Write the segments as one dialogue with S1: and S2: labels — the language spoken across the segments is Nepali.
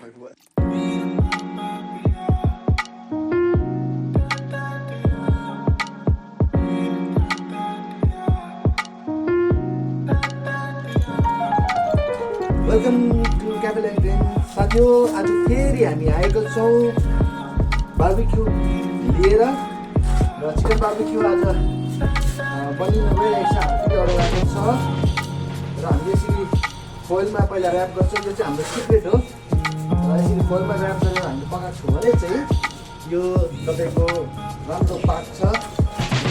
S1: Like what?
S2: Welcome to cafe ल्यान्ड्रेन साथीहो। आज फेरि हामी आएको छौँ बार्बिक्यू लिएर र चिकन बार्बिक्यू आज बनिन गइरहेको छ। हामीले अर्डर आएको छ र हामीले यसरी फोइलमा पहिला ऱ्याप गर्छौँ। यो चाहिँ हाम्रो सिक्रेट हो र यसरी फोइलमा ऱ्याप गरेर हामीले पकाएको छौँ भने चाहिँ यो तपाईँको राम्रो पाक्छ,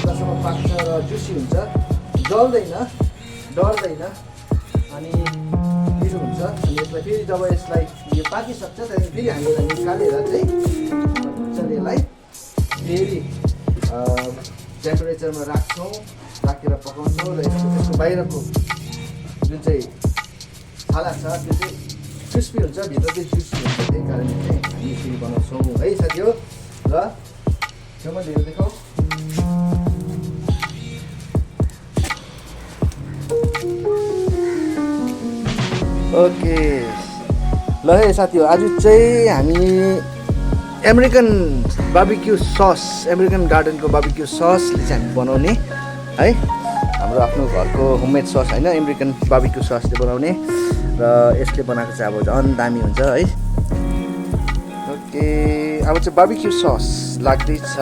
S2: जसम्म पाक्छ र जुसी हुन्छ, जल्दैन, डढ्दैन अनि मिठो हुन्छ। अनि यसलाई फेरि जब यसलाई यो पाकिसक्छ त्यहाँदेखि फेरि हामी यसलाई निकालेर चाहिँ मजाले यसलाई फेरि टेम्परेचरमा राख्छौँ, राखेर पकाउँछौँ र यसको बाहिरको जुन चाहिँ छाला छ त्यो चाहिँ क्रिस्पी हुन्छ, भित्र चाहिँ जुसी हुन्छ। त्यही कारणले चाहिँ हामी यसरी बनाउँछौँ है साथी हो। र छेउमा लिएर देखाऊ। ओके ल है साथी हो, आज चाहिँ हामी अमेरिकन बार्बिक्यू सस, अमेरिकन गार्डनको बार्बिक्यू ससले चाहिँ हामी बनाउने है। हाम्रो आफ्नो घरको होममेड सस होइन, अमेरिकन बार्बिक्यू ससले बनाउने र यसले बनाएको चाहिँ अब झन् दामी हुन्छ है। ओके अब चाहिँ बार्बिक्यू सस लाग्दैछ।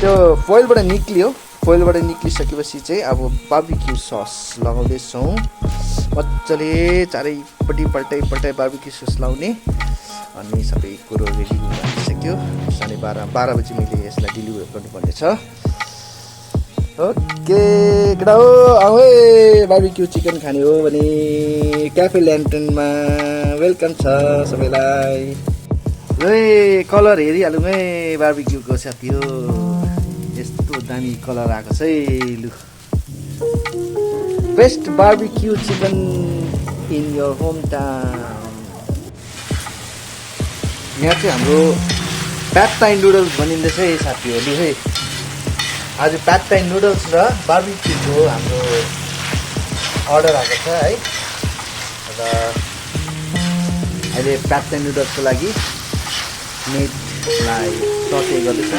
S2: त्यो फोइलबाट निक्लियो, फोइलबाट निक्लिसकेपछि चाहिँ अब बार्बिक्यू सस लगाउँदैछौँ। मजाले चारैपट्टि पल्टाइ बार्बिक्यू सस लाउने अनि सबै कुरो रेडी भइसक्यो। 12:30 बजी मैले यसलाई डेलिभर गर्नुपर्ने छ। ओके केटा हो, आऊ है बार्बिक्यू चिकन खाने हो भने क्याफे ल्यान्ड्रेनमा वेलकम छ सबैलाई। ल कलर हेरिहालौँ है बार्बिक्यूको साथी हो, यस्तो दामी कलर आएको छ है। लु best barbecue chicken in your home town. यहाँ चाहिँ हाम्रो प्याड थाई नुडल्स बनिँदैछ है साथीहरू है। आज प्याड थाई नुडल्स र बार्बिक्यूको हाम्रो अर्डर आएको छ है। र अहिले प्याड थाई नुडल्सको लागि मिटलाई सटे गर्दैछ।